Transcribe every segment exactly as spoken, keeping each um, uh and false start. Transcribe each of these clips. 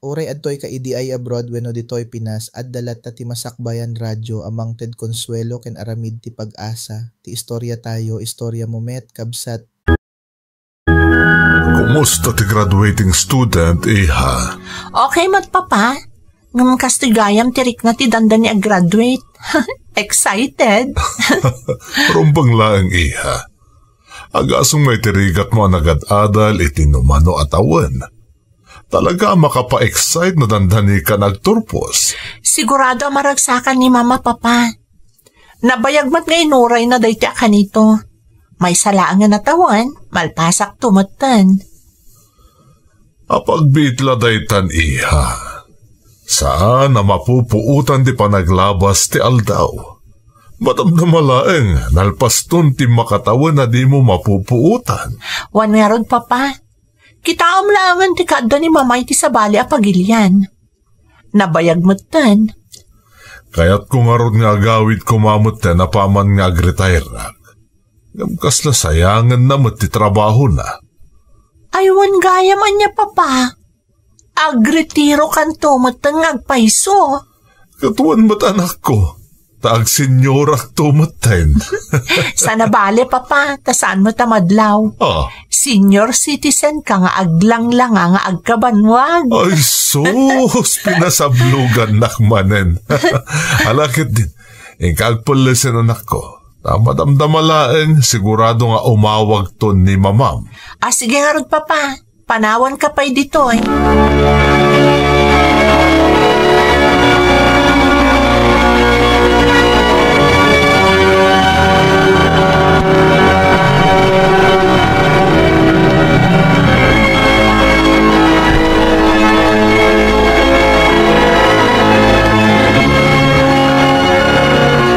Uray adtoy ka idiay abroad wenno ditoy Pinas, adda latta ti masakbayan radyo a mangted konsuelo ken aramid ti pag-asa. Ti istorya tayo, istorya mo met, kabsat. Kumusta ti graduating student, iha? Okay met, Papa. Ngem kastoy gayam ti rikna ti dandani a graduate. Excited. Rumbeng laeng, iha. Agasem nga iti rigatmo a nagad-adal iti numano a tawen. Talaga a makapa-excite no dandani ka nga agturpos. Sigurado a maragsakan ni Mama, Papa. Nabayag met nga inurayna daytoy a kanito. Maysa laengen a tawen, malpasakto metten. Apagbiit la daytan, iha. Saan a mapupuotan ti panaglabas ti aldaw. Madamdama laeng, nalpaston ti makatawen a dimo mapupuotan. Wen ngarud, Papa. Kitaem laengen ti kaadda ni Mama iti sabali a pagilian. Nabayag metten. Kayatko ngarud nga agawid koma metten apaman nga agretire-ak. Ngem kasla sayangenna met ti trabahona. Ay, wen gayam ania, Papa? Agretirokanto metten nga agpayso. Ket wen met, anakko, ta agseniorakto metten. Saan a bale, Papa, ta saan met a madlaw. Ah. Senior citizen ka nga aglanglanga nga agkabanwag. Ay, sus, pinasablogannak manen. Ala ketdin, inka agpellesen, anakko. Ta madamdama laeng, sigurado nga umawagton ni Mamam. Ah, sige ngarud, Papa. Panawanka pay ditoy.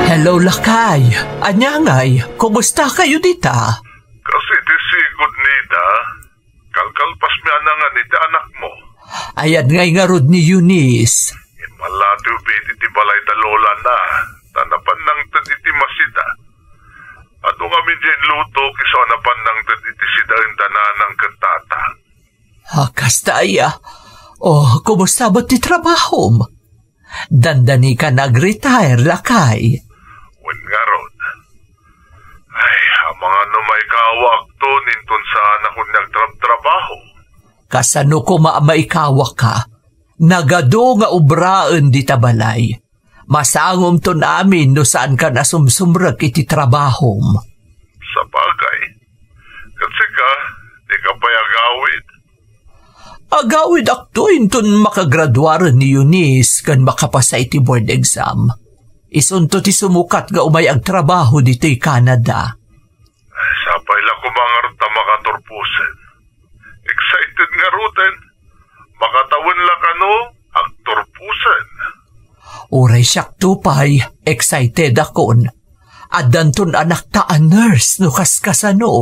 Hello, lakay. Ania ngay, kumusta kayo dita? Kas iti sigud nita, kalkalpasmi a nangan iti anakmo. Ayan ngay ngarud ni Eunice. Immalatiw pay iti balay da lolana, ta napan nangted iti masida. Adu ngamin diay inluto, isu a napan nangted iti sidaen da nanang ken tatang. Ah, kasta aya. Oh, kumusta met ti trabahom? Dandani ka nga agretire, lakay. Wen ngarud. Ay, amangan no maikawakto, inton saanak unay agtrabtrabaho. Kasano koma a maikawakka? Nagadu nga obraen dita balay. Masangomton amin no saankan a sumsumrek iti trabahom. Sabagay. Ket sika, dika pay agawid? Agawidakto inton makagraduaren ni Eunice ken makapasa iti board exam. Isunto ti sumukat nga umay agtrabaho ditoy Canada. Ay, sapay la koma ngarud ta makaturposen. Excited ngaruden. Makatawen la kano agturposen. Uray siakto pay, excited akon. Addanton anakta a nurse no kaskasano.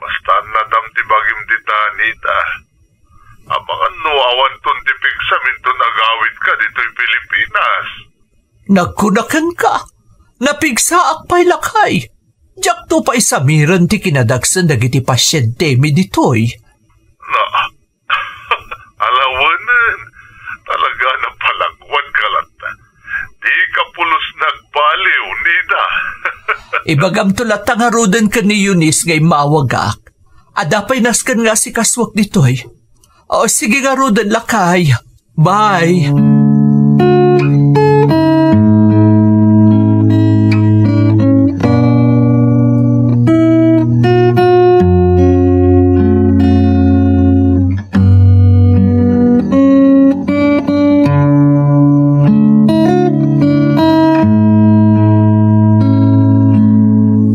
Basta annadam ti bagim dita, Nita. Amangan no awanton ti pigsam inton agawidka ditoy Pilipinas. Nagkuna kenka, napigsaak pay lakay. Diakto pay samiren ti kinadagsen dagiti pasientemi ditoy. Na, alawenen, talaga napalangwan ka latta. Dika pulos nagbaliw, Nita. Ibagamto latta ngaruden ken ni Eunice nga immawagak. Adda pay nasken nga asikasuak ditoy. O, sige ngaruden, lakay. Bye.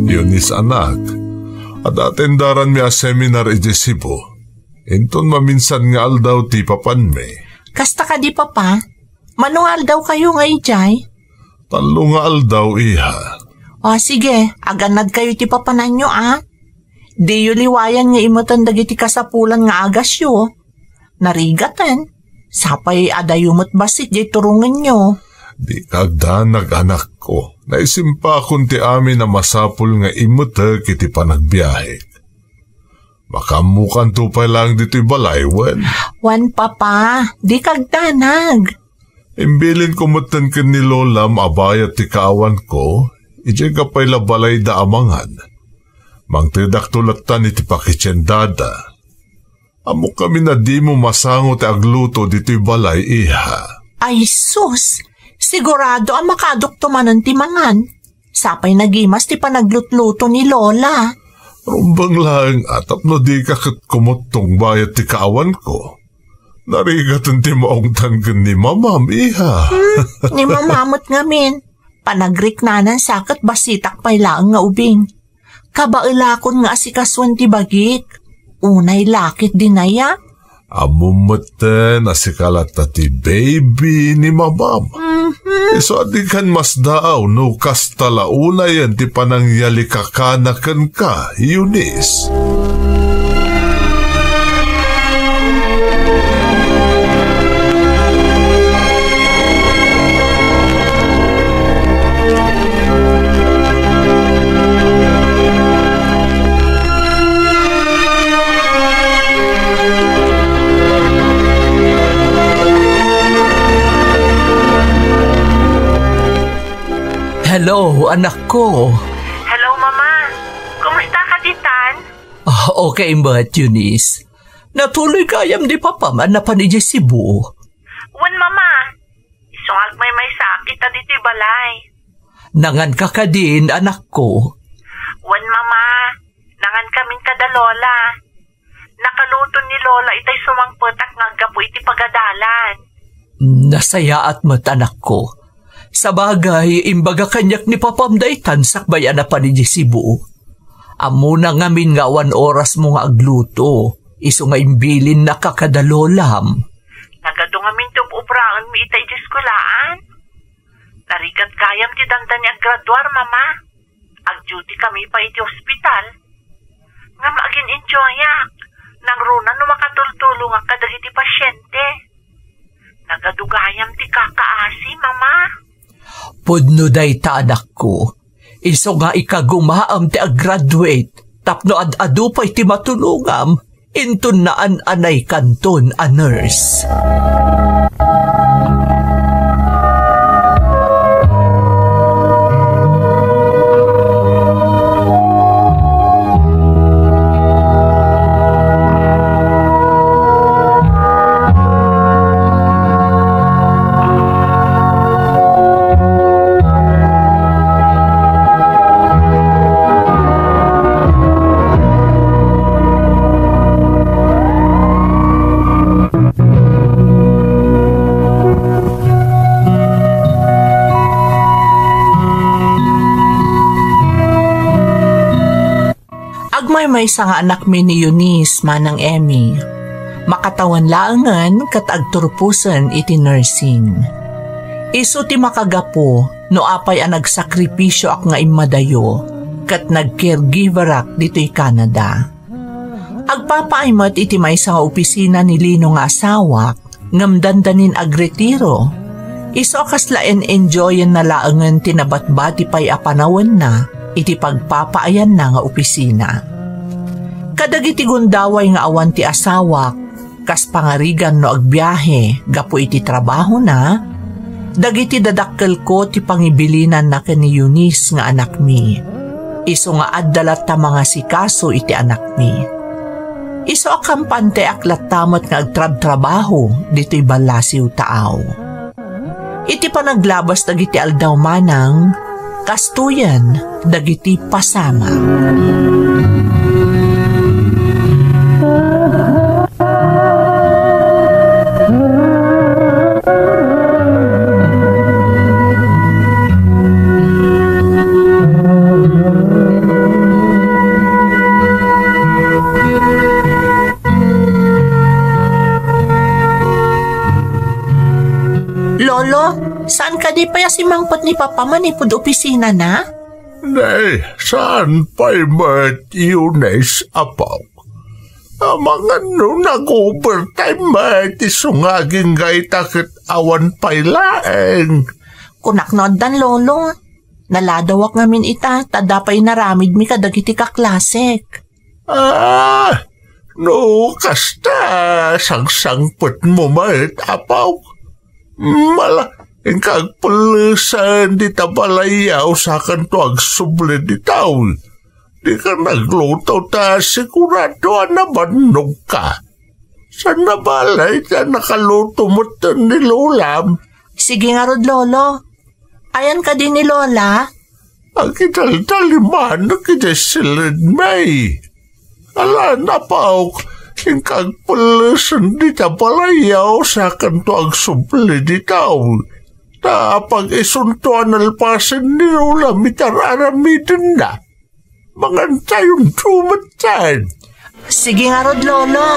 Eunice, anak, adda atendaranmi a seminar idiay Cebu. Inton maminsan nga aldaw ti papanmi. Kasta kadi, Papa? Mano nga aldaw kayo nga idiay? Tallo nga aldaw, iha. O, sige, agannad kayo ti papananyo, a? Diyo liwayan nga imeten dagiti kasapulan nga agasyo. Narigaten, sapay adayo met bassit diay turongenyo. Dika agdanag, anakko. Naisimpakon ti amin a masapul nga imetek iti panagbiahek. Makaammokanto pay laeng ditoy balay, wen? Wen, Papa, dika agdanag. Imbilinko metten ken ni Lolam a bayat ti kaawanko, idiay gapay la balayda a mangan. Mangtedakto lattan iti pakitiendada. Ammok ngamin a dimo masango ti agluto ditoy balay, iha. Ay sus! Sigurado a makaadukto manen ti mangan. Sapay nagimas ti panaglutluto ni Lola. Rumbeng laeng a tapno dika ket kumuttong bayat ti kaawanko. Narigaten ti maungtan ken ni Mamam, iha. Hmm, ni Mama met ngamin. Panagriknanan sa ket basitak pay laeng nga ubing. Kabaelakon nga asikasuen ti bagik. Unay lakit dinaya. Ammom metten a sika latta ti baby ni Mamam. Mhm. Isu a dikan masdaaw no kasta la unayen ti panangyalikakana kenka, Eunice. Hello, anakko. Hello, Mama. Kumusta ka ditan? Ah, okay met, Eunice. Natuloy gayam ni Papam a napan idiay Cebu? Wen, Mama. Isu nga agmaymaysaak ita ditoy balay. Nanganka kadin, anakko? Wen, Mama. Nangankamin kada Lola. Nakaluto ni Lola itay sumangpetak nga aggapu iti pagadalan. Nasayaat met, anakko. Sabagay, imbaga kaniak ni Papam daytan sakbay a napan idiay Cebu. Ammona ngamin nga awan orasmo nga agluto, isu nga imbilinnaka kada Lolam. Nagadu ngamin ti ub-ubraenmi ita idiay eskuelaan. Narigat gayam ti dandani aggraduar, Mama. Ag-duty kami pay iti ospital. Ngem agin-enjoyak. Nangruna no makatultulongak kadagiti pasiente. Nagadu gayam ti kakaasi, Mama. Pudno dayta, anakko. Isu nga ikagumaam ti ag-graduate tapno ad-adu pay ti matulongam inton naan-anaykanton a nurse. Agmaymaysa nga anakmi ni Eunice, Manang Emmy. Makatawen laengen ket agturposen iti nursing. Isu ti makagapu no apay a nagsakripisioak nga immadayo ket nag-caregiverak ditoy Canada. Agpapaay met iti maysa nga opisina ni Lino nga asawak, ngem dandanin agretiro. Isu a kasla en-enjoyenna laengen ti nabatbati pay a panawenna iti pagpapaayanna nga opisina. Kadagiti gundaway nga awan ti asawak, kas pangarigan no agbiahe gapu iti trabahona, dagiti dadakkelko ti pangibilinanna ken ni Eunice nga anakmi. Isu nga adda latta mangasikaso iti anakmi. Isu a kampanteak latta met nga agtrabtrabaho ditoy ballasiw taaw. Iti panaglabas dagiti aldaw manang, kastoyen dagiti pasamak. Lolo, saan kadi pay a simangpet ni Papa manipud opisinana? Nay, saan pay met, Eunice, apok? Amangan no nag-overtime met, isu nga agingga ita ket awan pay laeng. Kunak no addan, Lolo. Naladawak ngamin ita, ta adda pay inaramidmi kadagiti kaklasek. Ah, No kasta, sangsangpetmo met, Apok. Mala, inka agpellesen dita balay a usakanto agsubli dita. Dika nagluto ta sigurado a nabannogka. Saan a bale ta nakaluto metten ni Lolam. Sige ngarud, Lolo. Ayan kadi ni Lola? Agidaldaliman iti siledmi. Ala, Apok, inka agpellesen dita balay a usakanto agsubli dita. Ta pag-isunto a nalpasen ni Lolam iti ar-aramidenna. Mangantayonto metten. Sige ngarud, Lolo.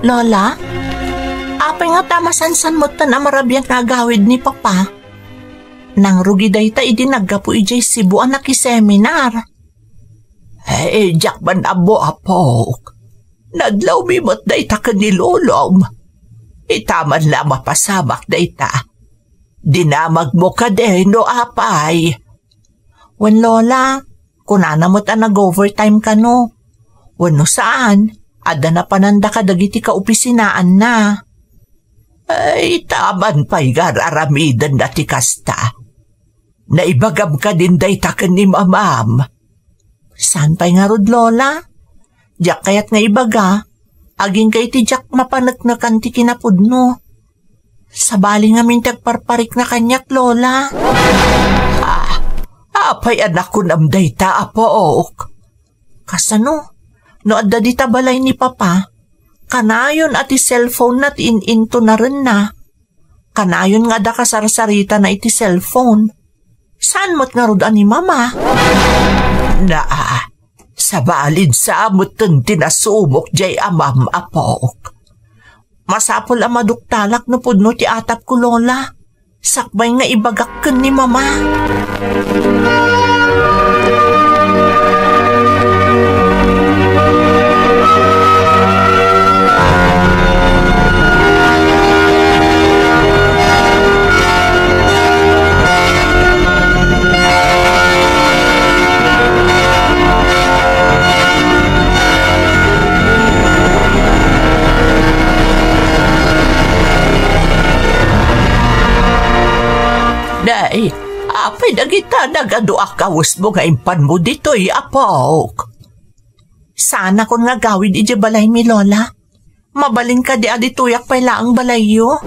Lola, apay ngata masansan metten a marabian nga agawid ni Papa? Nangrugi dayta idi naggapu idiay Cebu a nakiseminar. Eh, diak man ammo, Apok. Nadlawmi met dayta ken ni Lolom. Ita man la mapasamak dayta. Dinamagmo kadi no apay? Wen, Lola, kunana met a nag-overtime kano. Wenno saan, adda napananda kadagiti kaopisinaanna. Ay, ita man pay nga ar-aramidenna ti kasta. Naibagam kadin dayta ken ni mamam? Saan pay ngarud, Lola? Diak kayat nga ibaga, agingga iti diak mapaneknekan ti kinapudno. Sabali ngamin ti agparparikna kaniak, Lola. Ah, apay a nakunam dayta, Apok? Kasano? No adda dita balay ni Papa, kanayon a ti cellphone-na ti in-intonarenna. Kanayon nga adda kasarsaritana iti cellphone. Saan met ngarud a ni Mama? Naa, sabalin sa metten ti nasumok diay amam, Apok. Masapul a maduktalak no pudno ti atapko, Lola. Sakbay nga ibagak ken ni Mama. Nay, apay dagita nagadu a kawesmo nga impanmo ditoy, Apok? Saanakon nga agawid idiay balaymi, Lola. Mabalin kadi a ditoyak pay laeng balayyo?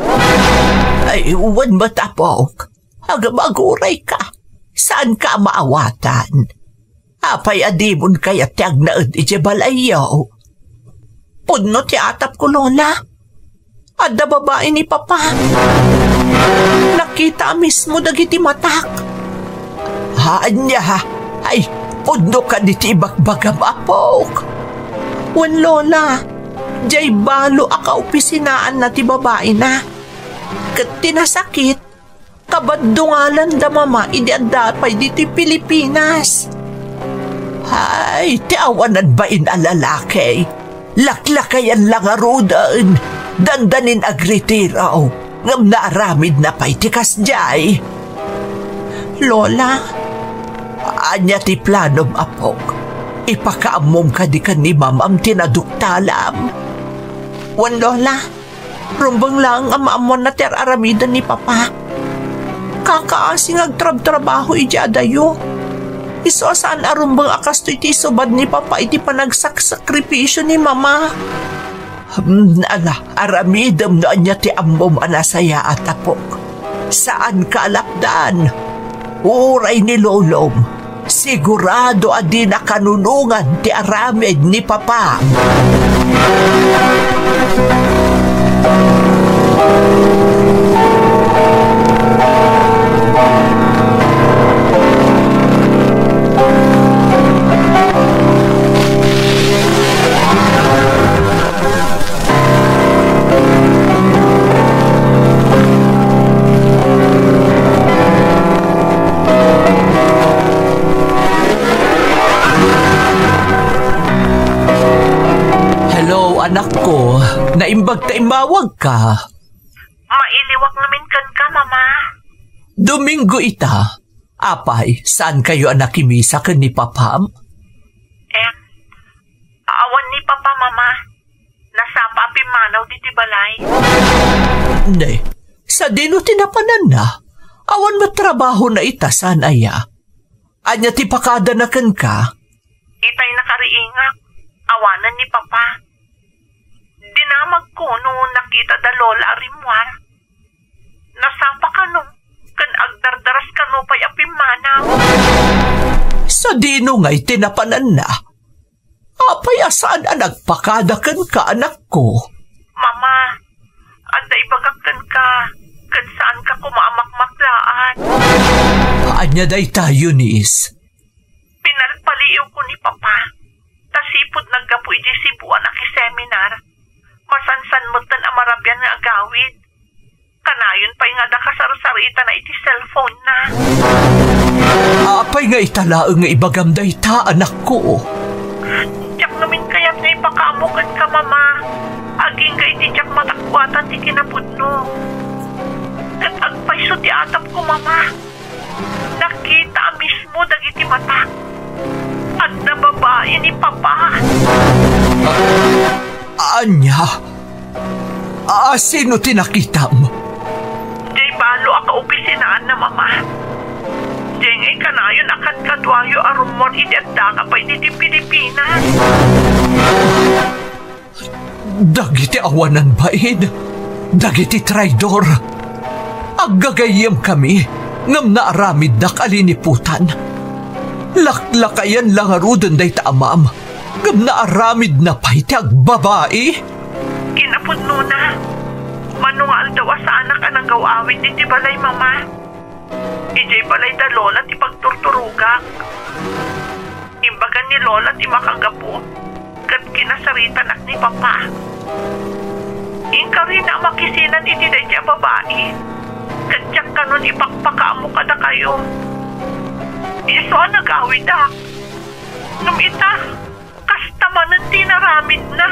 Ay, wen met, Apok. Agmagurayka. Saanka a maawatan. Apay a dimon kayat ti agnaed idiay balayyo? Pudno ti atapko, Lola. Adda babai ni Papa. Nakita a mismo dagiti matak. Ania? Ay, pudno kadi ti ibagbagam, Apok? Wen, Lola, diay balo a kaopisinaanna ti babaina. Ket ti nasakit, kabaddungalan da Mama idi adda pay ditoy Pilipinas. Ay, ti awanan bain a lalaki. Laklakayan la ngaruden, dandanin agritiro, ngem naaramidna pay ti kasdiay. Lola, ania ti planom, Apok? Ipakaammom kadi ken ni Mamam ti naduktalam? Wen, Lola, rumbeng laeng a maammoanna ti ar-aramiden ni Papa. Kakaasi nga agtrabtrabaho idiay adayo. Isu a saan a rumbeng a kastoy ti isubad ni Papa iti panagsaksakripisio ni Mama. Hmm, ala, aramidem no ania ti ammom a nasayaat, Apok. Saanka a lapdan. Uray ni Lolom, sigurado a dina kanunongan ti aramid ni Papa. Ta immawagka. Mailiwak ngamin kenka, Mama. Domingo ita. Apay, saankayo a nakimisa ken ni Papam? Em, awan ni Papa, Mama. Nasapa a pimmanaw ditoy balay. Ne, sadino ti napananna? Awan met trabahona ita, saan aya? Ania ti pakadana kenka? Itay nakariingak, awanen ni Papa. Dinamagko no nakita da Lola a rimmuar. Nasapa kano ken agdardaras kano pay a pimmanaw. Sadino ngay ti napananna? Apay a saan a nagpakada kenka, anakko? Mama, adda ibagak kenka, ket saanka koma a makmaklaan. Ania dayta, Eunice? Pinalpaliiwko ni Papa, ta sipud naggapu idiay Cebu a nakiseminar, masansan metten a marabian nga agawid. Kanayon pay nga adda kasarsaritana iti cellphone-na. Apay nga ita laeng nga ibagam dayta, anakko? Diak ngamin kayat nga ipakaammo kenka, Mama. Agingga iti diak madakkuatan ti kinapudno. Ket agpayso ti atapko, Mama. Nakita a mismo dagiti matak. Adda babai ni Papa. Ania? A, sino ti nakitam? Diay balo a kaopisinaanna, Mama. Diay ngay kanayon a kadkaduayo a rummuar idi addaka pay ditoy Pilipinas. Dagiti awanan bain, dagiti traidor. Aggagayyemkami, ngem naaramiddak a liniputan. Laklakayan la ngaruden dayta amam, ngem naaramidna pay ti agbabai. Kinapudnona, mano nga aldaw a saanak a nagaw-awid iti balay, Mama. Idiay balay da Lola ti pagturturogak. Imbagan ni Lola ti makagapu, ket kinasaritanak ni Papa. Inkarina a makisinan iti daydiay a babai, ket diak kanon ipakpakaammo kadakayo. Isu a nagawidak. Ngem ita, kasta manen ti inaramidna.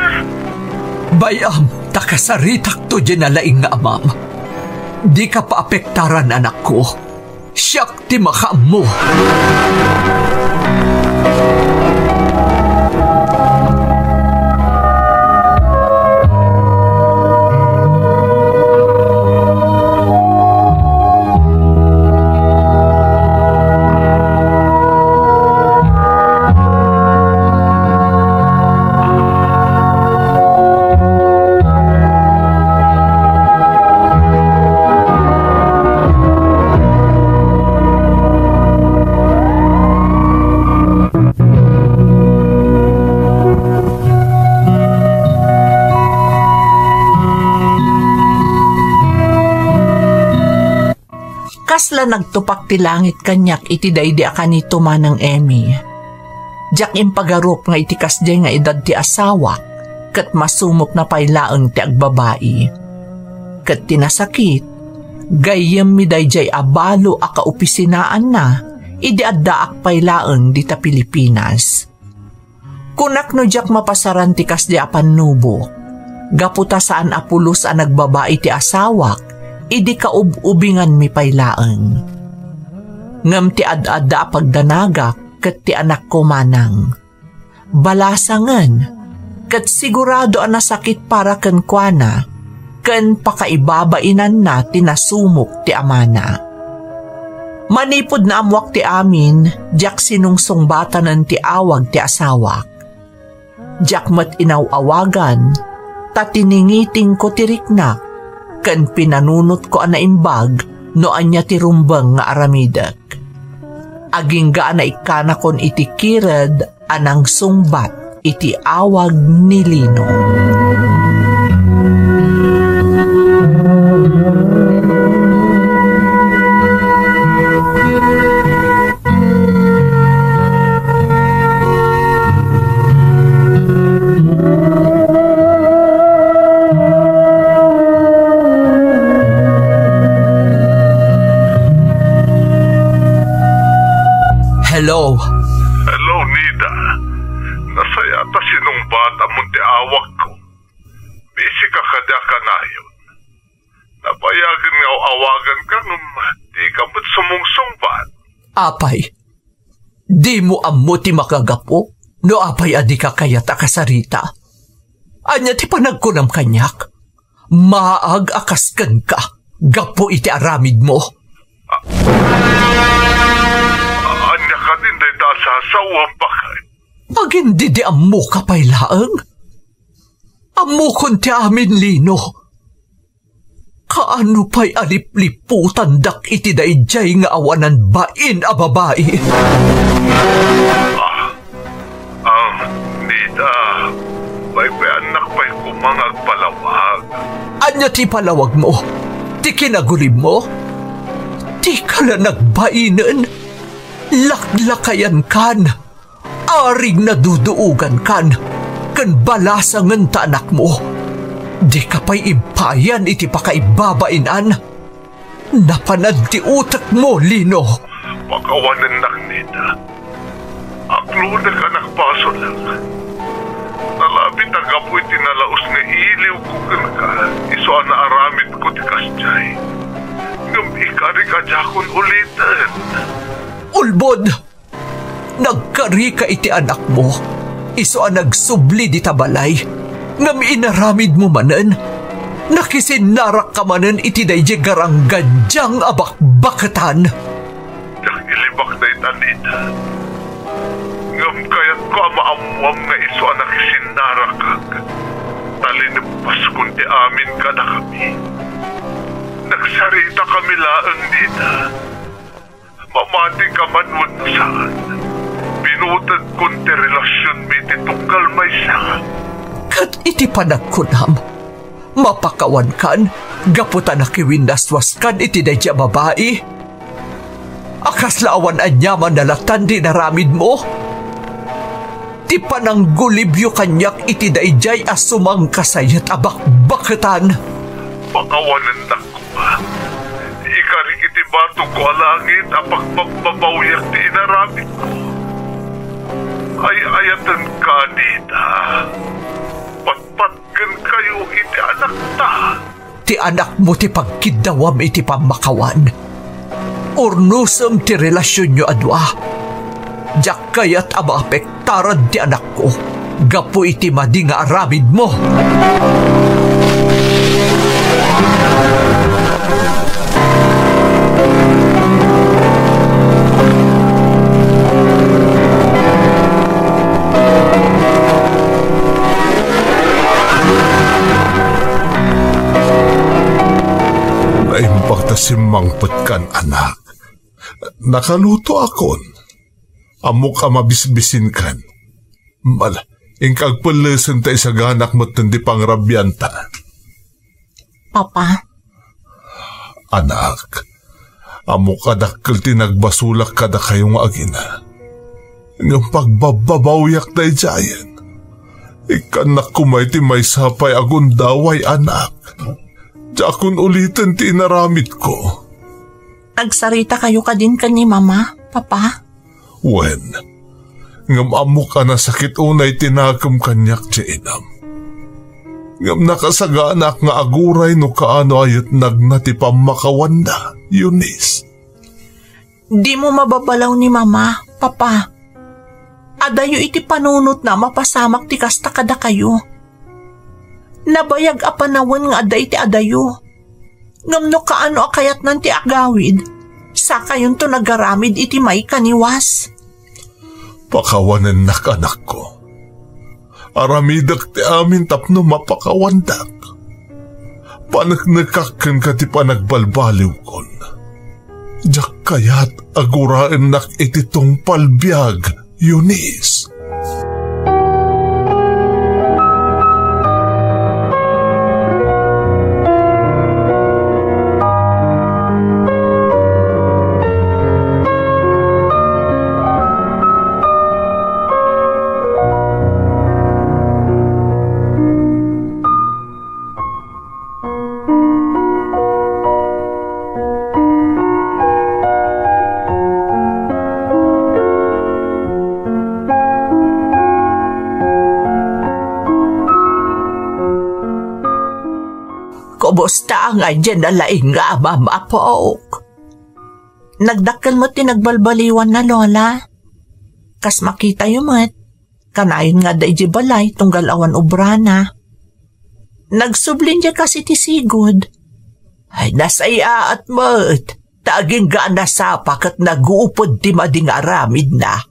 Bay-am ta kasaritakto diay nalaing nga amam. Dika paapektaran, anakko. Siak ti makaammo. Kasla nagtupak ti langit kaniak iti daydi a kanito, Manang Emmy. Diak impagarup nga iti kasdiay nga edad ti asawak, ket masumokna pay laeng ti agbabai. Ket ti nasakit, gayyemmi daydiay a balo a kaopisinaanna idi addaak pay laeng dita Pilipinas. Kunak no diak mapasaran ti kasdi a pannubok, gapu ta saan a pulos a nagbabai ti asawak idi kaub-ubinganmi pay laeng. Ngem ti ad-adda a pagdanagak ket ti anakko manang. Balasangen, ket sigurado a nasakit para kenkuana, ken pakaibabainanna ti nasumok ti amana. Manipud naammuak ti amin, diak sinungsungbatanen ti awag ti asawak. Diak met inaw-awagan, ta tiningitingko ti riknak, ken pinanunotko a naimbag no ania ti rumbeng nga aramidek. Agingga a naikkanakon iti kired a nangsungbat iti awag ni Lino. Hello. Hello, Nida. Nasayaat a sinungbatamon ti awagko. Ayon. Nabayagen nga aw-awaganka ngem dika met sumungsungbat. Apay, dimo ammo ti makagapu no apay a dika kayat a kasarita? Ania ti panagkunam kaniak? Maag a kas kenka gapu iti aramidmo. Ania kadin dayta a sasawem, baket? Agindidiammoka pay laeng? Ammokon ti amin, Lino. Kaano pay a lipliputandak iti daydiay nga awanan bain a babai? Ah, ah, Nita, paypayannak pay koma nga agpalawag. Ania ti ipalawagmo? Ti kinagulibmo? Dika la nagbainen? Laklakayankan. Aring naduduogankan ken balasangen ta anakmo. Dika pay impayan iti pakaibabainan. Napanan ti utekmo, Lino. Pakawanennak, Nita. Aklodek a nakbasolek. Nalabit a gapu iti nalaus nga iliwko kenka, isu a naaramidko ti kasdiay. Ngem ikarik a diakon uliten. Ulbod! Nagkarika iti anakmo, isu a nagsubli dita balay, ngem inaramidmo manen, nakisinnarakka manen iti daydiay garanggandiang a bakbaketan. Diak ilibak dayta, Nita. Ngem kayatko a maammuam nga isu a nakisinnarakak, ta linippaskon ti amin kadakami. Nagsaritakami laeng, Nita. Mamatika man wenno saan, binutedkon ti relasionmi iti tunggal maysa. Ket iti panagkunam, mapakawankan gapu ta nakiwinnaswaskan iti daydiay a babai? A kasla awan aniaman a lattan ti inaramidmo? Ti pananggulibyo kaniak iti daydiay a sumangkasayat a bakbaketan. Pakawanennak koma. Ikarik iti batogko a langit a pagbabbabawiak ti inaramidko. Ay-ayatenka, Nita. Patpatgenkayo iti anakta. Ti anakmo ti pagkiddawam iti pammakawan. Urnosem ti relasionyo a dua. Diak kayat a maapektaran ti anakko gapu iti madi nga aramidmo. Naimbag ta simmangpetkan, anak. Nakalutoakon. Ammok a mabisbisinkan. Mal, inka agpellesen ta isaganak metten ti pangrabianta. Papa. Anak, ammok a dakkel ti nagbasolak kadakayo nga agina. Ngem pagbabbabawiak daydiayen. Ikkannak koma iti maysa pay a gundaway, anak. Diakon uliten ti inaramidko. Agsaritakayo kadin ken ni Mama, Papa? Wen, ngem ammok a nasakit unay ti nakem kaniak ti inam. Ngem nakasaganak nga aguray no kaano a yetnagna ti pammakawanna, Eunice. Dimo mababalaw ni Mama, Papa. Adayo iti panunotna a mapasamak ti kasta kadakayo. Nabayag a panawen nga adda iti adayo. Ngem no kaano a kayatnan ti agawid, sakayonto nagaramid iti maikaniwas. Pakawanennak, anakko. Aramidek ti amin tapno mapakawandak. Paneknekak kenka ti panagbalbaliwkon. Diak kayat a guraennak iti tungpal biag, Eunice. Basta nga diay nalaing nga amam, apok. Nagdakkel met ti nagbalbaliwanna, Lola. Kas makitayo met, kanayon nga adda idiay balay tunggal awan obrana. Nagsubli diay kas iti sigud. Ay, nasayaat met, ta agingga a nasapa ket nagupod ti madi nga aramidna.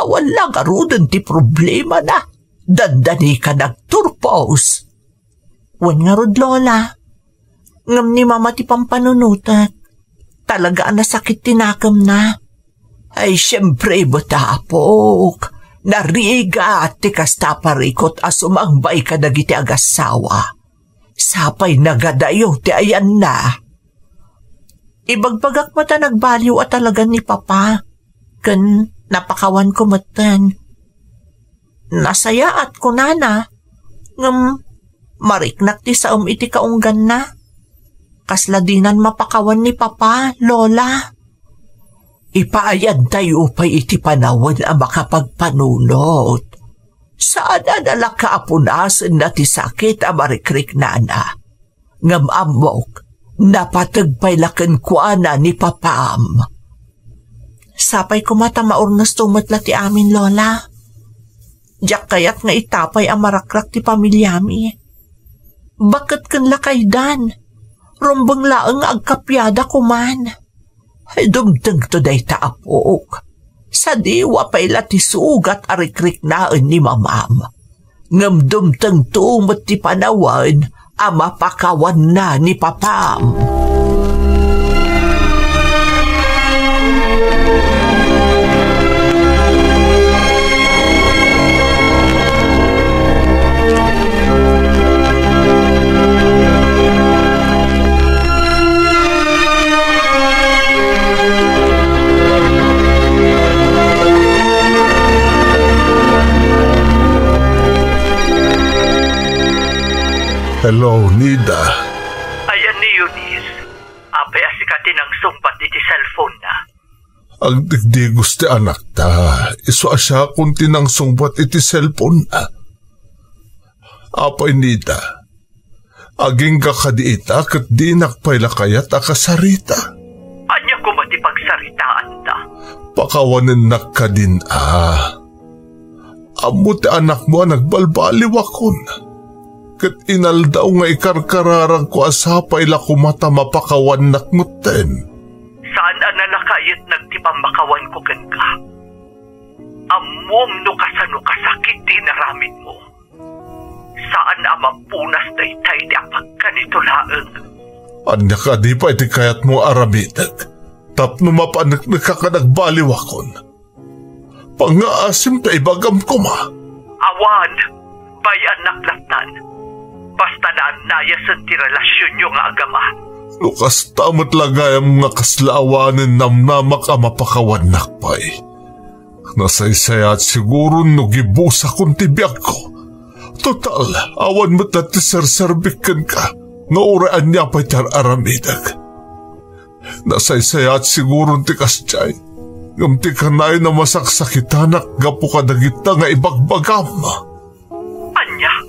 Awan la ngaruden ti problemana, dandani ka nagturpos. Wen ngarud, Lola. Ngem ni Mama ti pampanunotek. Talaga a nasakit ti nakemna. Ay, siempre, met, apok. Narigat ti kasta a parikut a sumangbay kadagiti agassawa. Sapay nagadayo ti ayanna. Ibagbagak met a nagbaliw a talagan ni Papa, ken napakawanko metten. Nasayaat, kunana, ngem mariknak ti saem iti kaungganna. Kasla dinan mapakawan ni Papa, Lola. Ipaayantayo pay iti panawen a makapagpanunot. Saan a nalaka a punasenna ti sakit a marikriknana. Ngem ammok, napateg pay la kenkuana ni Papam. Sapay koma ta maurnesto met la ti amin, Lola. Diak kayat nga itapay a marakrak ti pamiliami. Baket ken lakaydan, rumbeng laeng nga agkapiada koman. Ay, dumtengto dayta, apok. Sadiwa pay la ti sugat a rikriknaen ni Mamam. Ngem dumtengto met ti panawen a mapakawanna ni Papam. Hello, Nida. Ayan ni Eunice. Apay a sika ti nangsungbat iti cellphone-na? Agdigdigos ti anakta. Isu a siakon ti nangsungbat iti cellphone-na. Apay, Nida, agingga kadi ita ket dinak pay la kayat a kasarita. Ania koma ti pagsaritaanta? Pakawanennak kadin a. Ammo ti anakmo a nagbalbaliwakon. Ket inaldaw nga ikarkararagko a sapay la koma ta mapakawannak metten. Saan a nalakayetnak ti pammakawanko kenka. Ammom no kasano kasakit ti inaramidmo. Saan a mapunas dayta iti apagkanito laeng. Ania kadi pay ti kayatmo nga aramidek tapno mapaneknekak a nagbaliwakon? Pangngaasim ta ibagam koma. Awan, bay-annak lattan. Basta naannayasen ti relasionyo nga agama. No kasta met la gayam nga kasla awanen namnamak a mapakawannak pay. Nasaysayaat siguron no gibusakon ti biagko. Total, awan met la ti serserbik kenka nga uray ania pay ti ar-aramidek. Nasaysayaat siguron ti kasdiay, ngem ti kanayon a masaksakitanak gapu kadagita nga ibagbagam. Ania?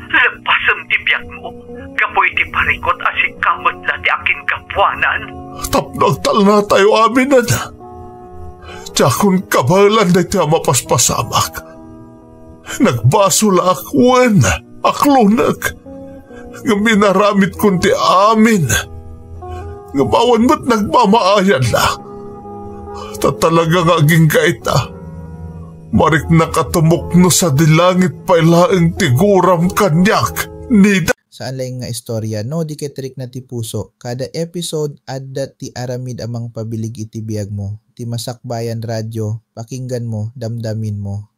Leppasem ti biagmo gapu iti parikut a sika met la ti akingapuanan? Tapno agtalnatayo aminen. Diakon kabaelan daytoy a mapaspasamak. Nagbasolak, wen, aklonek. Ngem inaramidkon ti amin. Ngem awan met nagmamaayan la. Ta talaga nga agingga ita. Mariknak a tumukno sadi langit pay laeng ti guram kaniak, Nida. Saan laeng nga istorya, no? Di ket rikna ti puso. Kada episode, adda ti aramid a mangpabilig iti biagmo. Ti Masakbayan Radio, pakingganmo, damdaminmo.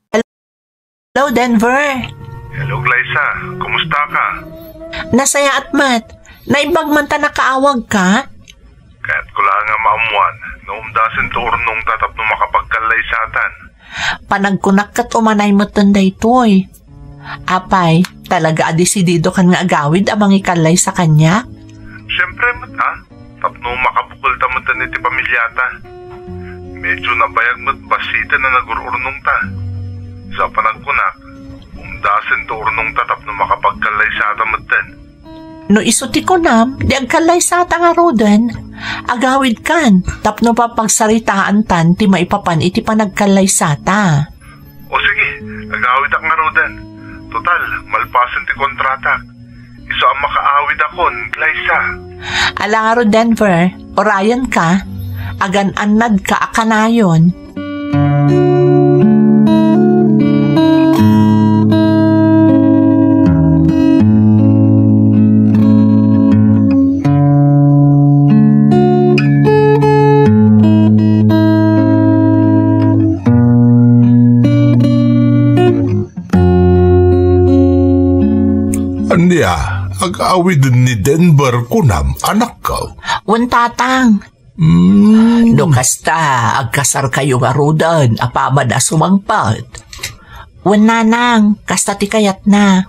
Hello, Denver. Hello, Glyza. Kumusta ka? Nasayaat met. Naimbag man ta nakaawagka? Kayatko la nga maammuan no umdasen ti urnongta tapno makapagkallaysatan. Panagkunak ket umanay metten daytoy. Apay, talaga a desididokan nga agawid a mangikallaysa kaniak? Siempre met, a. Tapno makabukelta metten iti pamiliata. Medyo nabayag met bassiten a nagur-urnongta. Sa panagkunak, umdasen ti urnongta tapno makapagkallaysata metten. No isu ti kunam, di agkallaysata ngaruden. Agawidkan, tapno papagsaritaantan ti maipapan iti panagkallaysata. O sige, agawidak ngaruden. Total, malpasen ti kontratak. Isu a makaawidakon, Glyza. Ala ngarud, Denver, urayenka. Agan-annadka a kanayon. Ania, agawiden ni Denver kunam, anakko? Wen, tatang. Mm. No kasta, agkasarkayo ngaruden, apaman a sumangpet. Wen, nanang, kasta ti kayatna.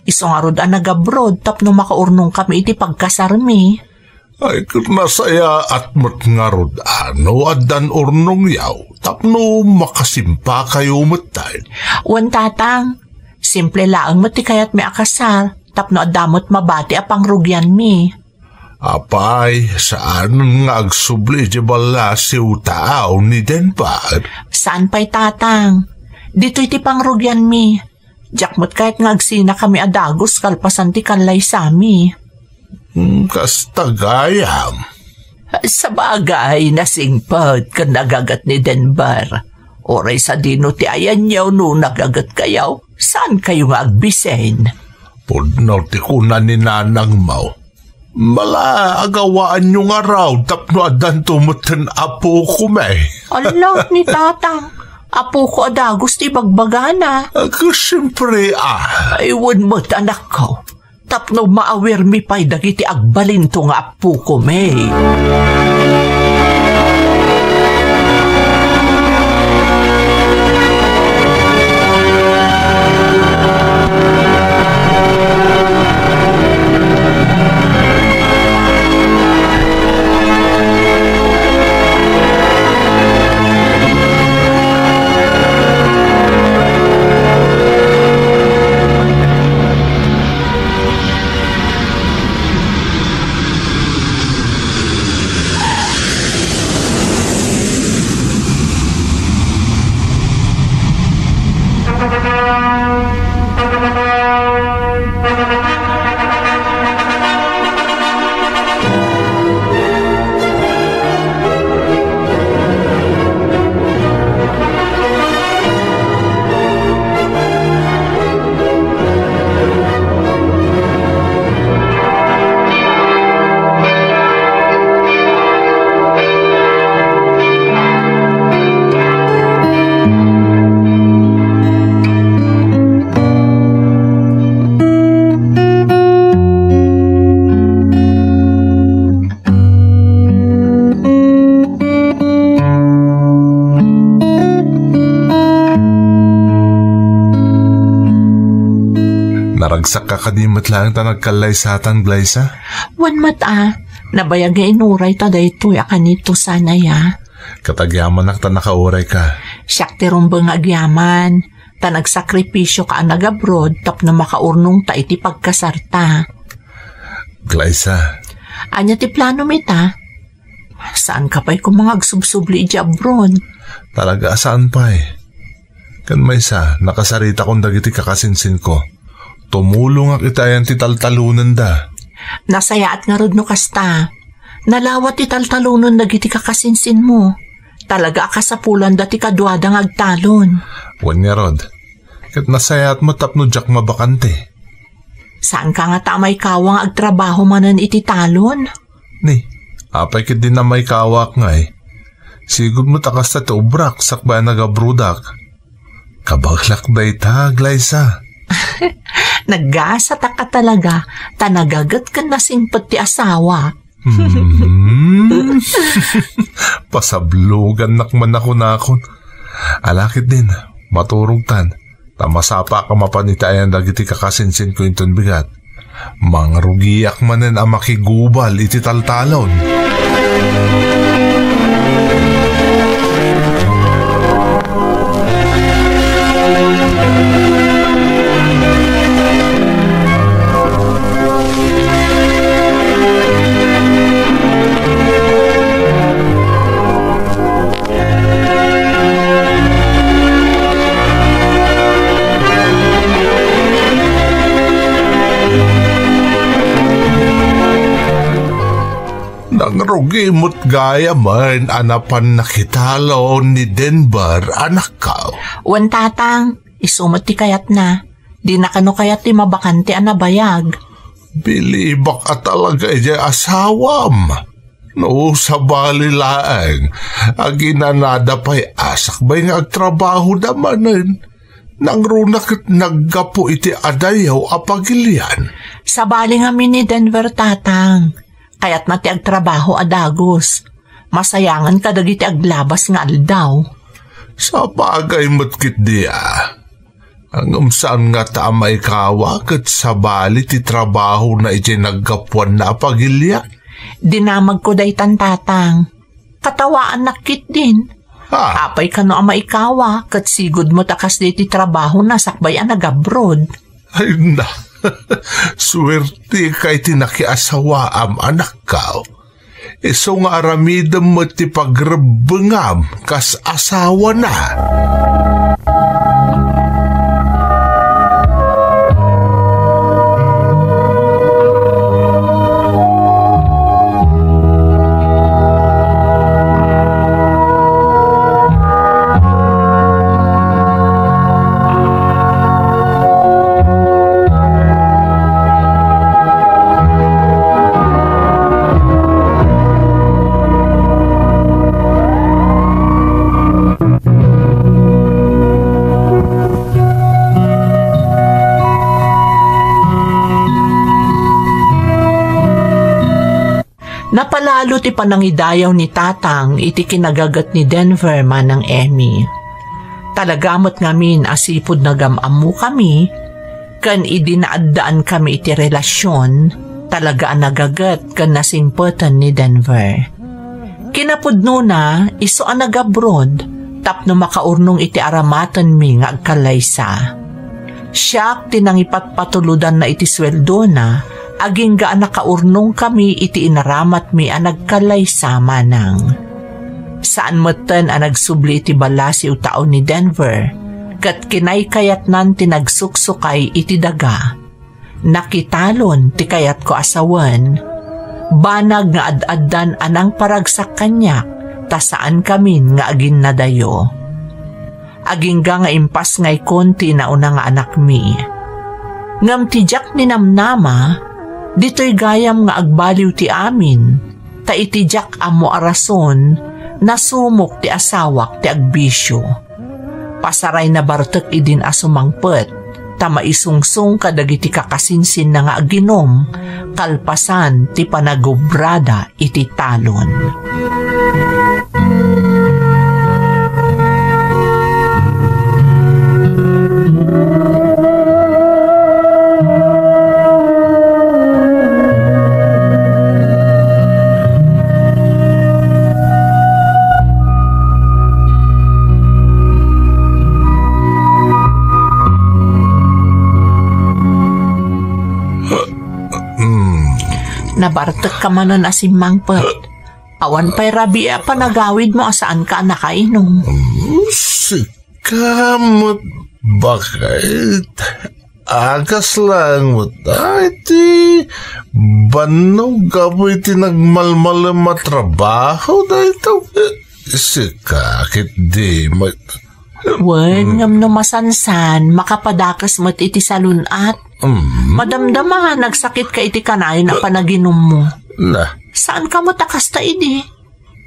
Isu ngarud a nagabroad tapno makaurnongkami iti pagkasarmi. Ay, ket nasayaat met ngarud a no addan urnongyo tapno makasimpakayo metten. Wen, tatang, simple laeng met ti kayatmi a kasar tapno adda met mabati a pangrugianmi. Apay, saan nga agsubli iti ballasiw taaw ni Denver? Saan pay, tatang. Ditoy ti pangrugianmi. Diak met kayat nga agsinakami a dagus kalpasan ti kallaysami. Hmm, kasta gayam. Sabagay, nasingpet ken nagaget ni Denver. Uray sadino ti ayanyo no nagagetkayo, saankayo nga agbisen? Pudno ti kuna ni nanangmo. Mala, agawaanyo ngarud tapno addanto metten apokome. Ala, ni tatang, apoko a dagus ti bagbagana. Agka, siempre, ah. Ay, wen met, anakko. Tapno maawirmi pay dagiti agbalinto nga apokome. Naragsak ka kadi met laeng ta nagkallaysatan, Glyza? Wen met a, nabayag nga inuray ta daytoy a kanito sanay a. Ket agyamanak ta nakauray ka. Siak ti rumbeng nga agyaman, ta nagsakripisio ka a nagabroad tapno makaurnong ta iti pagkasarta. Glyza. Ania ti planom ita? Saan ka pay koma nga agsubsubli idiay abroad? Talaga a saan pay. Ken maysa, nakasaritakon dagiti kakasinsinko. Tumulongak iti ayan ti taltalonenda. Nasayaat ngarud no kasta. Nalawa ti taltalonen dagiti kakasinsinmo. Talaga a kasapulanda ti kaduada nga agtalon. Wen ngarud, ket nasayaat met tapno diak mabakante. Saanka ngata a maikawa nga agtrabaho manen iti talon? Ni, apay ketdi a maikawak ngay? Sigud met a kasta ti obrak sakbay a nagabroadak. Kabaelak dayta, Glyza. Naggasataka talaga, ta nagaget ken nasingpet ti asawa. Hmm. Pasablogannak man a kunakon. Ala ketdin, maturogtan. Ta masapaka mapan iti ayan dagiti kakasinsinko inton bigat. Mangrugiak manen a makigubal iti taltalon. Imut gayamen a napan nakitalon ni Denver, anakko. Wen, Tatang, isu met ti kayatna. Dina kano kayat ti mabakante a nabayag. Bilibak a talaga idiay asawam. No, sabali laeng, aginanada pay a sakbay nga agtrabahoda manen. Nangruna ket naggapu iti adayo a pagilian. Sabali ngamin ni Denver, Tatang. Kayatna ti agtrabaho a dagus. Masayangan kadagiti aglabas nga aldaw. Sabagay met ketdi a. Ngem saan ngata a maikawa ket sabali ti trabahona iti naggapuanna a pagilian? Dinamagko daytan, Tatang. Katawaannak ketdin. Ha? Apay kano a maikawa ket sigud met a kasdi ti trabahona sakbay a nag-abroad? Ay na, suerteka iti nakiasawaam, anakko. Isu nga aramidem met ti pagrebbengam kas asawana. Napalalo ti panangidayaw ni Tatang iti kinagaget ni Denver, Manang Emmy. Talaga met ngamin a sipud nagam-ammokami, ken idi naaddaankami iti relasion, talaga a nagaget ken nasingpeten ni Denver. Kinapudnona, isu a nag-abroad tapno makaurnong iti aramatenmi nga agkallaysa. Siak ti nangipatpatulodanna iti sueldona, agingga a nakaurnongkami iti inaramatmi a nagkallaysa manang. Saan metten a nagsubli iti balasiw tao ni Denver, ket kinaykayatnan ti nagsuksukay iti daga. Nakitalon ti kayatko a sawen. Banag nga ad-addan a nangparagsak kaniak, ta saankamin nga aginnadayo. Agingga nga impasngaykon ti inauna nga anakmi. Ngem ti diak ninamnama, ditoy gayam nga agbaliw ti amin, ta iti diak ammo a rason, nasumok ti asawak ti agbisio. Pasaray nabartek idin a sumangpet, ta maisungsong kadagiti kakasinsinna nga aginom, kalpasan ti panagubrada iti talon. Hmm. Nabartek ka manen a simmangpet. Awan pay rabii a panagawidmo a saanka a nakainum. Hmm, sika met baket. Agas laeng met dayta bannog gapu iti nagmalmalem a trabaho dayta. Sika ketdi met. Wen, mm, ngem no masansan, makapadakes met iti salun-at. Mm. Madamdama, nagsakitka iti kanayon a panaginummo. Na. Saanka met a kasta idi?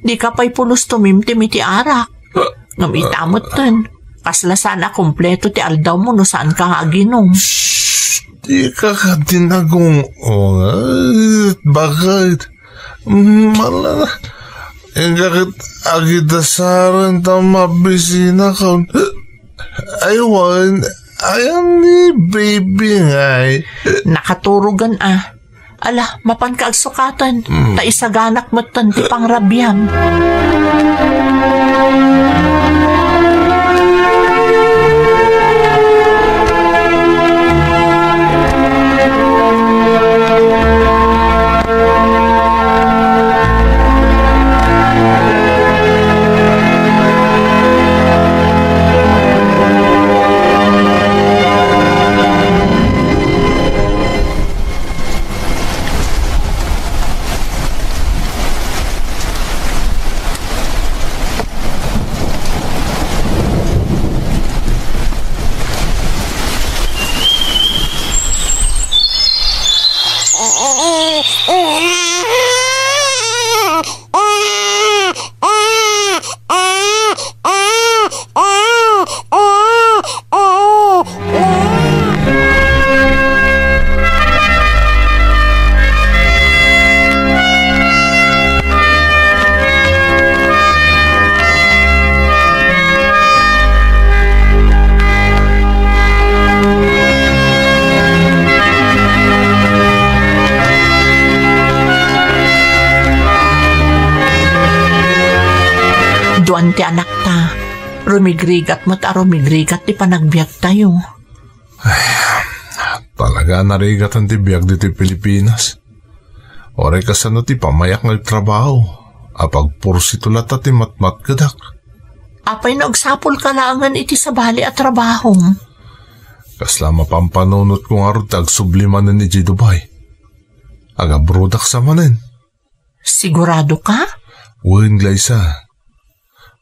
Dika pay pulos tumimtim iti arak. Ah. Ngem ita metten, kasla saan a kompleto ti aldawmo no saanka nga aginum. Shh! Dika kadi nagung-unget, baket. Mala, inka ket agidasaren ta mabisinakon. Ay wen, ayan ni baby ngay. Nakaturogen a. Ala, mapanka agsukaten, mm, ta isaganak metten ti pangrabiam. Duan ti anakta. Rumigrigat met a rumigrigat ti panagbiagtayo. Talaga a narigatan ti biag ditoy Pilipinas. Uray kasano ti pamayak nga agtrabaho, apagpursito latta ti matmatgedak. Apay no agsapulka laengen iti sabali a trabahom? Kasla mapampanunotko ngarud ti agsubli manen idiay Dubai. Agabrodak sa manen. Sigurado ka? Wen, Glyza.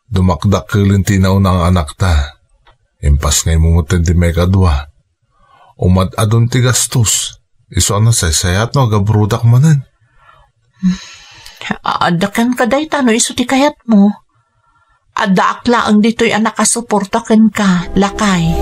Dumakdakkelen ti nauna nga anakta. Impasngaymo metten ti maikadua. Umad-adon ti gastos. Isu a nasaysayat no agabrodak manen. Adda kenka dayta no isu ti kayatmo. Addaak laeng ditoy a nakasuporta kenka, lakay.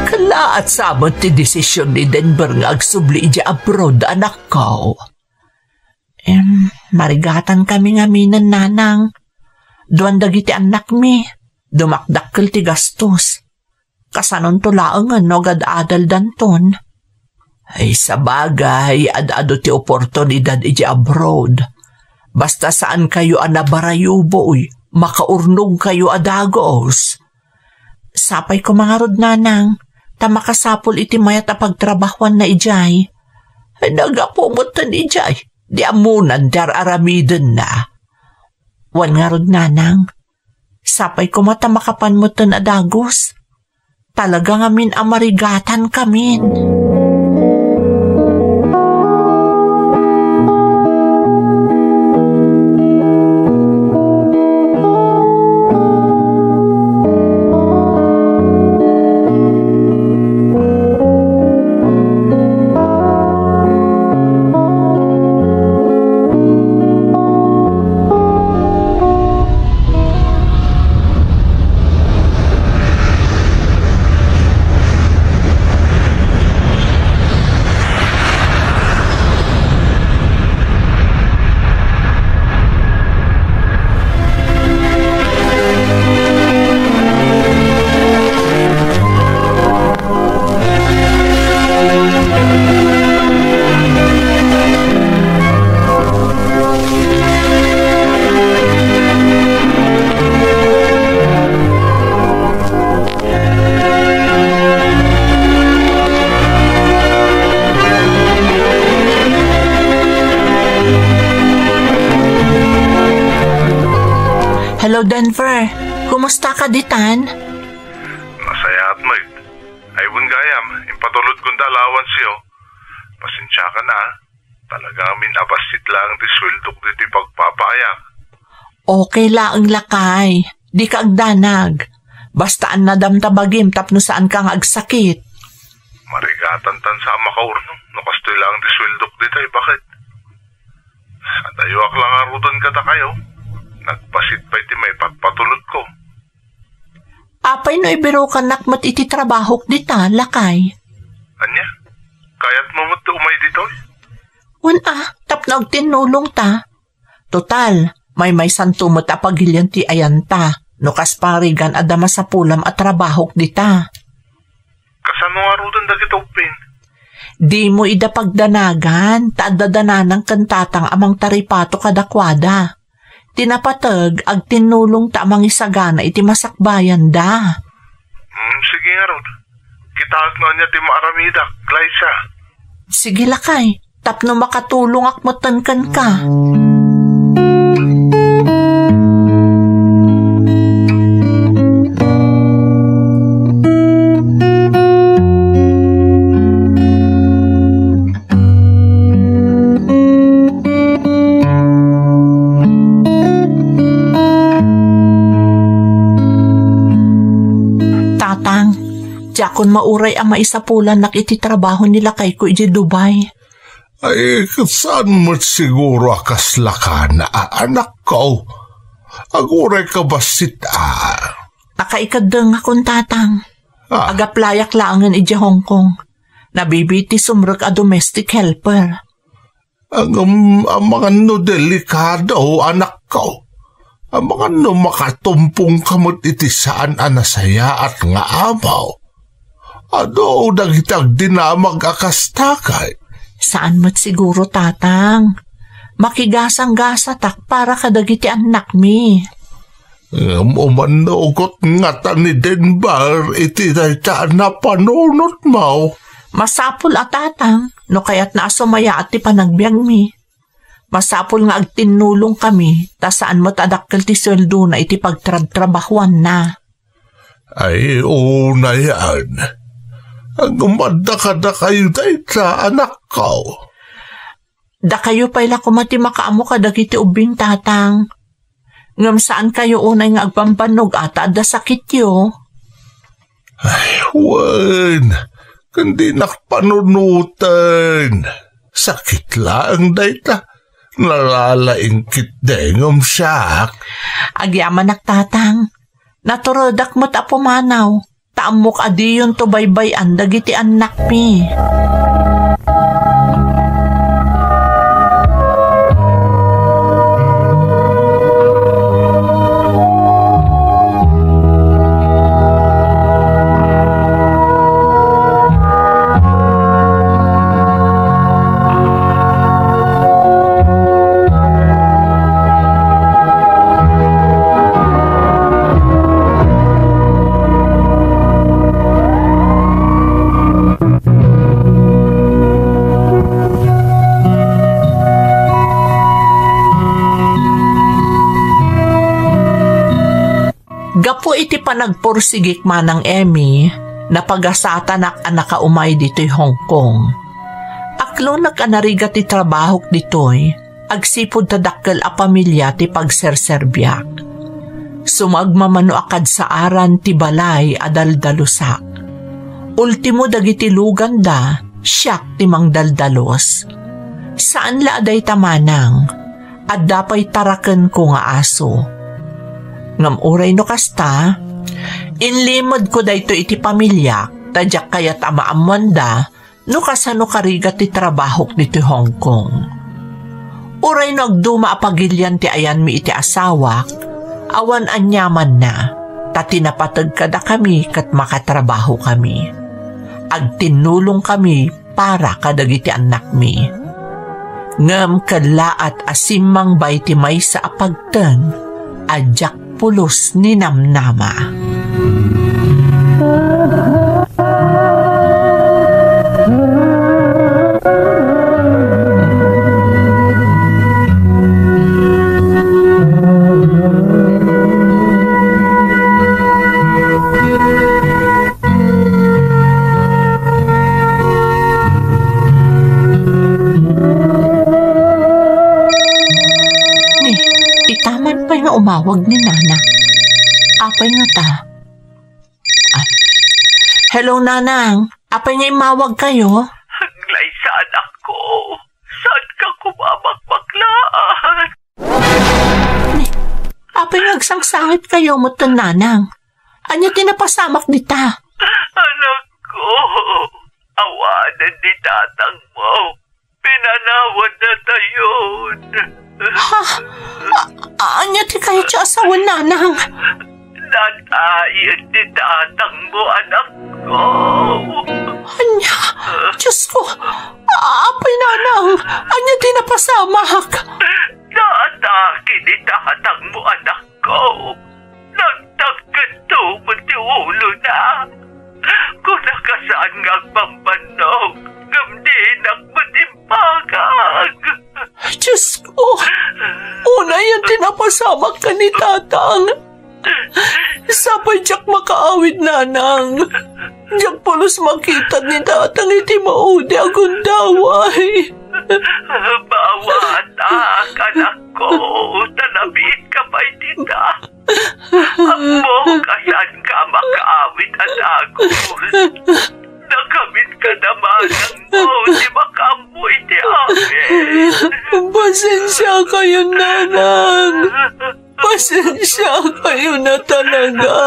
Kalaat sa met ti desisyon ni Denver nga agsubli idiay abroad, anakko. Em, marigatan kami ngamin, nanang. Duan dagiti annakmi. Dumakdakkel ti gastos. Kasanonto laengen no agad-adaldanton? Ay, sabagay, ad-adu ti oportunidad iti abroad. Basta saan kayo a nabarayuboy, makaurnog kayo a dagos. Sapay ko mangarud, nanang, ta makasapul iti mayat a pagtrabahuanna idiay. Ay, nagapu metten idiay, di ammonan ti ar-aramidenna. Wen ngarud, nanang, sapay koma ta makapan metten a dagos. Talaga ngamin a marigatan kamin. Hello, Denver. Kumusta ka ditan? Nasayaat met. Ay, wen gayam, impatulodkon ti allowance-yo. Pasensiakan a. Talaga ngamin a bassit laeng ti sueldok ditoy pagpapaayak. Okay laeng, lakay. Dika agdanag. Basta annadam ta bagim tapno saanka nga agsakit. Marigatantan sa a makaurnong no kastoy laeng ti sueldok ditoy, baket? Adayoak la ngaruden kadakayo. Nagbassit pay ti maipatpatulodko. Apay no ibirukannak met iti trabahok dita, lakay? Ania? Kayatmo met ti umay ditoy? Wen a, tapno agtinnulongta. Total, maymaysanto met a pagilian ti ayanta, no kas pangarigan adda masapulam a trabahok dita. Kasano ngaruden dagita ubbing? Dimo ida pagdanagan, ta adda da nanang ken tatang a mangtaripato kadakuada. Ti napateg, agtinnulongta a mangisagana iti masakbayanda. Hmm, sige ngarud. Kitaek no ania ti maaramidak, Glyza. Sige, lakay, tapno makatulongak metten kenka. Tatang, diakon mauray a maisapulannak iti trabaho ni lakayko idiay Dubai. Ay, ket saan met siguro a kaslakana, anakko. Aguray ka bassit a. Nakaikaddengakon, tatang. Ah. Agaplayak laengen idiay Hong Kong. Nabibiit ti sumrek a domestic helper. Ngem, amangan no delikado, anakko. Amangan no makatumpongka met iti saan a nasayaat nga amaw. Adu dagiti agdinamag a kasta kay? Saan met siguro, Tatang. Makigasang-gasatak para kadagiti annakmi. Ngem umannokot ngata ni Denver iti dayta a napanunotmo? Masapul a, Tatang, no kayatna a sumayaat ti panagbiagmi. Masapul nga agtinnulongkami, ta saan met a dakkel ti sueldona iti pagtrabtrabahuanna. Ay, unayan. Ngem adda kadakayo dayta, anakko. Dakayo pay la koma ti makaammo kadagiti ubbing, Tatang. Ngem saankayo unay nga agbambannog a ta adda sakityo? Ay, wen, ken dinak panunoten. Sakit laeng dayta. Nalalaing ketdi ngem siak. Agyamanak, Tatang. Naturedak met a pumanaw. Ta ammok a diyonto baybay-an dagiti annakmi. Gapu iti panagpursigik manang Emmy, napagasatanak a nakaumay ditoy Hong Kong. Aklonek a narigat ti trabahok ditoy, agsipud ta dakkel a pamilia ti pagserserbiak. Sumagmamano a kadsaaran ti balay a daldalusak. Ultimo dagiti luganda, siak ti mangdaldalos. Saan la a dayta manang, adda pay tarakenko nga aso. Ngem uray no kasta, inlimedko daytoy iti pamiliak ta diak kayat a maammoanda no kasano karigat ti trabahok ditoy Hong Kong. Uray no agduma a pagilian ti ayanmi iti asawak, awan aniamanna, ta ti napateg kadakami ket makatrabahokami. Agtinnulongkami para kadagiti annakmi. Ngem kellaat a simmangbay ti maysa a pagteng a diak pulos ni namnama. Ni, itaman pay nga umawag ni Nana. Apay nga ta? Ah. Hello, Nanang. Apay nga immawag kayo? Aglaysa, anakko. Saanka koma a bakbaklaan? Ni, apay nga agsangsangit kayo metten, Nanang? Ania ti napasamak dita? Anakko, awanen ni tatangmo. Pinanawanna tayon. Ha? A-, ania ti kayatyo a sawen, Nanang? Natayen ti tatangmo, anakko. Ania? Diyos ko! A-, apay, Nanang! Ania ti napasamak? Naatake ni tatangmo, anakko. Nagtagketto met ti ulona. Kunaka saan nga agbambannog, ngem dinak met imbagak. Diyos ko! Unayen ti napasamak ken ni Tatang. Sapay diak makaawid, Nanang. Diak pulos makita ni Tatang iti maudi a gundaway. Bawatak, anakko, ta nabiitka pay dita. Ammok a saanka a makaawid a dagus. Nagamin kada manangmo ti makaammo iti amin. Pasensiakayon, Nanang. Pasensiakayon a talaga.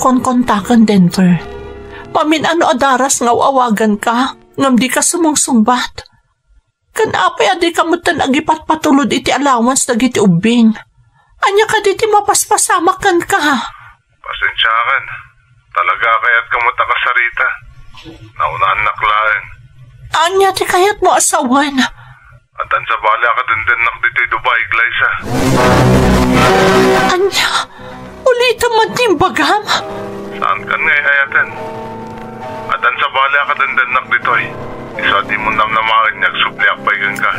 Konkontaken, Denver. Mamin-ano a daras nga aw-awaganka, ngem dika sumungsungbat. Ken apay a dika metten agipatpatulod iti allowance dagiti ubbing? Ania kadi ti mapaspasamak kenka? Pasensiakan. Talaga a kayatka met a kasarita. Naunannak laeng. Ania ti kayatmo a sawen? Addan sabali a kadendennakon ditoy Dubai, Glyza. Ania? Ulitem man ti imbagam? Saankan nga ay-ayaten. Addan sabali a kadendennakon ditoy. Isu a dimo namnamaen nga agsubliak pay kenka.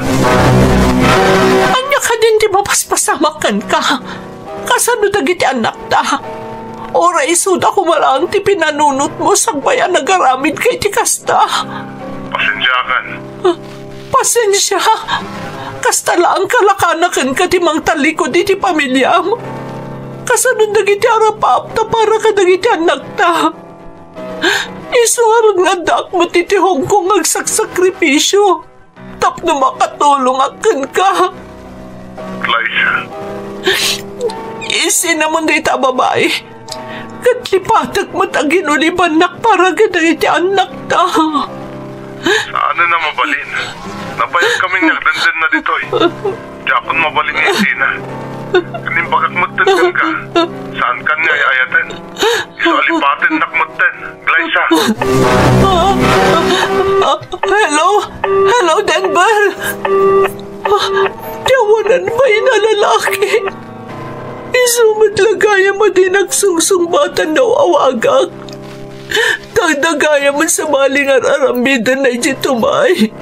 Ania kadin ti mapaspasamak kenka? Kasano dagiti annakta? Uray isuda koma laeng ti pinanunotmo sakbay a nagaramidka iti kasta? Pasensiakan. Pasensia. Kasta laeng kalakanaken kadi mangtallikud iti pamiliam. Kasano dagiti arap-apta para kadagiti annakta? Isu ngarud nga addaak met iti Hong Kong nga agsaksakripisio tapno makatulongak kenka. Glyza. Isinamon dayta a babai. Ket lipatek met a ginulibannak para kadagiti annakta. Saanen a mabalin. Napayagkami nga agdendenna ditoy. Diakon mabalin nga isina. Ken imbagak metten kenka. Saankan nga ay-ayaten. Isu a lipatennak metten, Glyza. Hello? Hello, Denver? Ti awanan pay a lalaki. Isu met la gayam a di nagsungsungbatan no awagak. Ta adda gayam a sabali nga ar-aramidenna idiay tumay.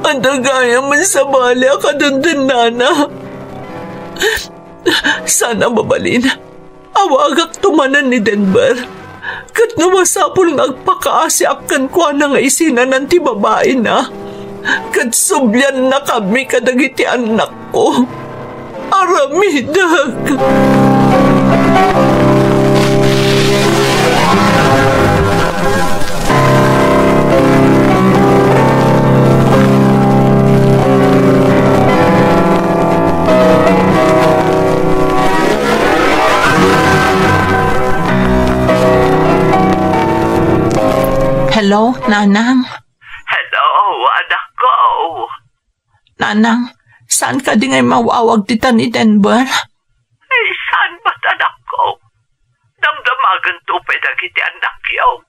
Adda gayam a sabali a kadendennana. Saan a mabalin. Awagakto manen ni Denver. Ket no masapul nga agpakaasiak kenkuana nga isinanan ti babaina, ket subliannakami kadagiti annakko. Aramidek. Hello, Nanang? Hello, anakko. Nanang, saan kadi ngay maw-awag ditan ni Denver? Ay, saan met, anakko? Damdamaganto pay dagiti annakyo.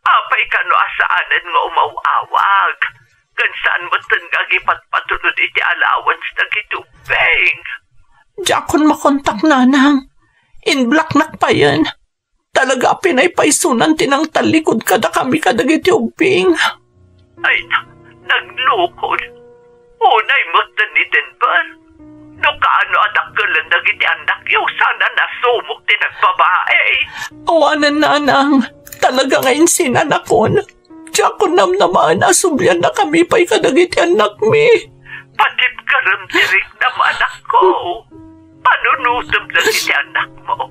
Apay kano a saanen nga umaw-awag? Ken saan metten nga agipatpatulod iti allowance dagiti ubbing? Diakon makontak, Nanang. In-blocknak payen. Talaga a pinaypaysonan ti nangtallikud kadakami kadagiti ubbing. Ay, na-, naglukod. Unay metten ni Denver. No kaano a dakkelen dagiti annakyo, saan a nasumok ti nagbabae? Awanen, Nanang. Talaga nga insinanakon. Diakon namnamaen a subliannakami pay kadagiti annakmi. Patibkerem ti riknam, anakko. Panunotem dagiti annakmo.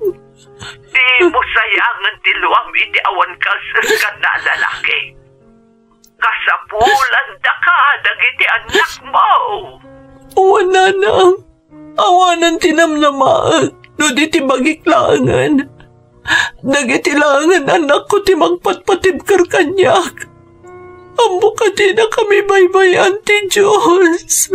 Dimo sayangen ti luam iti awan kalseskanna a lalaki. Kasapulandaka dagiti annakmo. Wen, Nanang. Awanen ti namnamaek no di ti bagik laengen. Dagiti laengen annakko ti mangpatpatibker kaniak. Ammok a dinakami baybay-an ti Dios.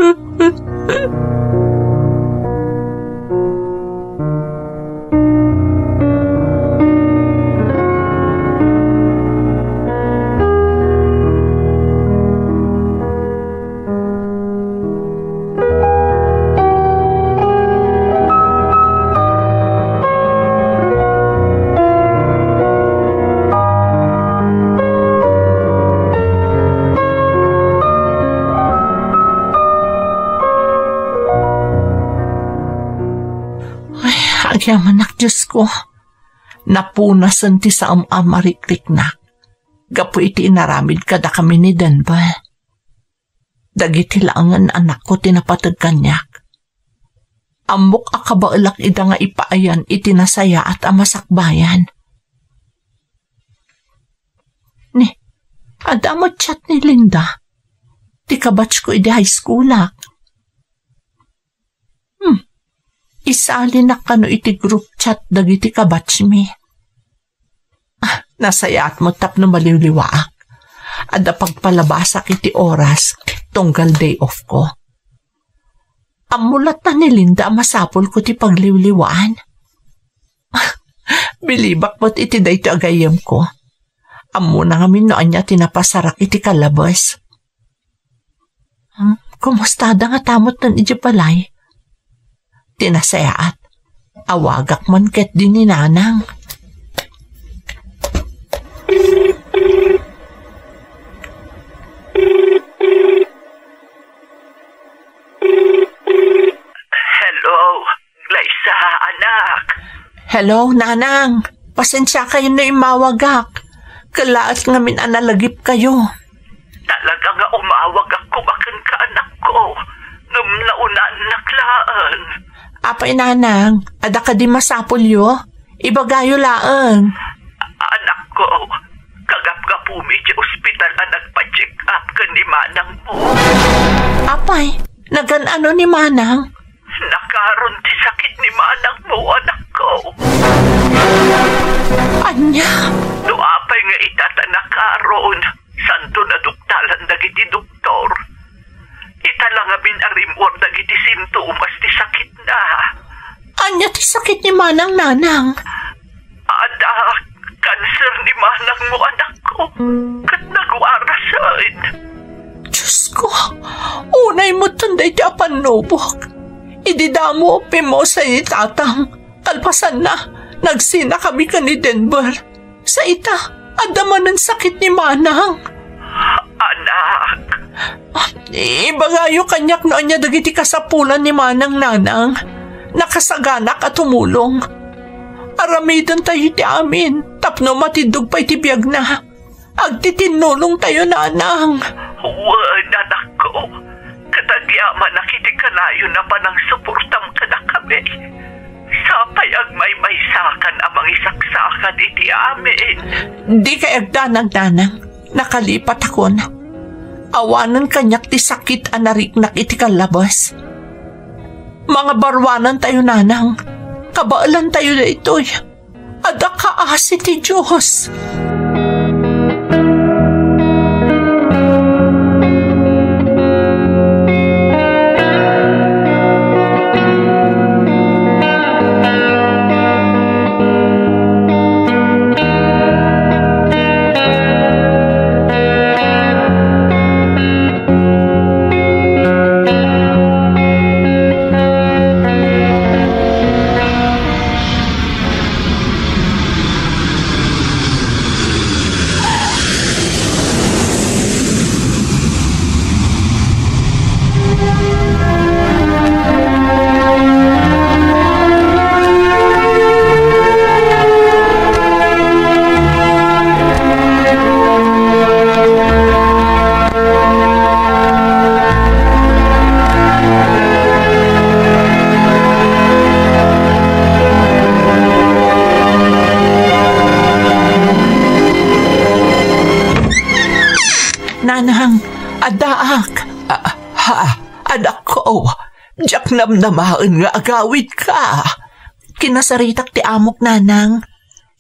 Ay, agyamanak, Diosko. Napunasen ti saem a marikriknak gapu iti inaramid kadakami ni Denver. Dagiti laengen annakko ti napateg kaniak. Ammok a kabaelak ida nga ipaayan iti nasayaat a masakbayan. Ni, adda met chat ni Linda, ti kabatchko idi high schoolak. Hmm. Isalinak kano iti group chat dagiti kabatchmi. Nasayaat met tapno maliwliwaak. Adda pagpalabasak iti oras tunggal day off ko. Ammo latta ni Linda a masapul ko ti pagliwliwaan. Bilibak met iti daytoy a gayyemko. Ammona ngamin no ania ti napasarak iti kalabes. Hmm, kumusta da nga tamot nan idiay balay? Ti nasayaat, awagak man ketdi ni Nanang. Hello, Glaysa, anak. Hello, Nanang. Pasensiakayon no immawagak. Kellaat ngamin a nalagipkayo. Talaga nga umawagak koma kenka, anakko, ngem naunannak laeng. Apay, Nanang, adda kadi masapulyo? Ibagayo laeng. Anakko, kagapgapumi iti ospital a nagpa-check up ken ni manangmo. Apay, nagan-ano ni Manang? Nakaron ti sakit ni manangmo, anakko. Ania? No apay nga ita ta nakaron, santo naduktalan dagiti doktor. Ita la ngamin a rimmuar dagiti sintomas ti sakitna. Ania ti sakit ni Manang, Nanang? Adda kanser ni manangmo, anakko, ket nagwarasen. Diosko, unay metten daytoy a pannubok. Idi damo, pimmusay ni tatang. Kalpasanna, nagsinakami ken ni Denver. Sa ita, adda manen sakit ni manang. Anak. Ah, ibagayo kaniak no ania dagiti kasapulan ni manang, Nanang. Nakasaganak a tumulong. Aramidentayo ti amin tapno matiddog pay ti biagna. Agtitinnulongtayo, Nanang. Wen, anakko. Ket agyamanak iti kanayon a panangsuportam kadakami. Sapay agmaymaysakan a mangisaksakan iti amin. Dikay agdanag, Nanang. Nakalipatakon. Awanen kaniak ti sakit a nariknak iti kallabes. Mangabaruanantayo, Nanang. Kabaelantayo daytoy. Adda kaasi ti Dios. Nanang, addaak. Ah, ha, anakko, diak namnamaen nga agawidka. Kinasaritak ti amok, Nanang.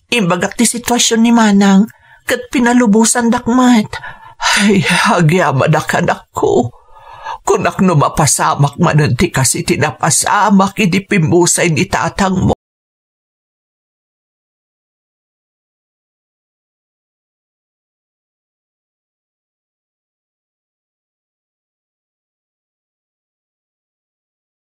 Imbagak ti situasion ni Manang, ket pinalubosandak met. Ay, agyamanak, anakko. Kunak no mapasamak manen ti kas iti napasamak idi pimmusay ni tatangmo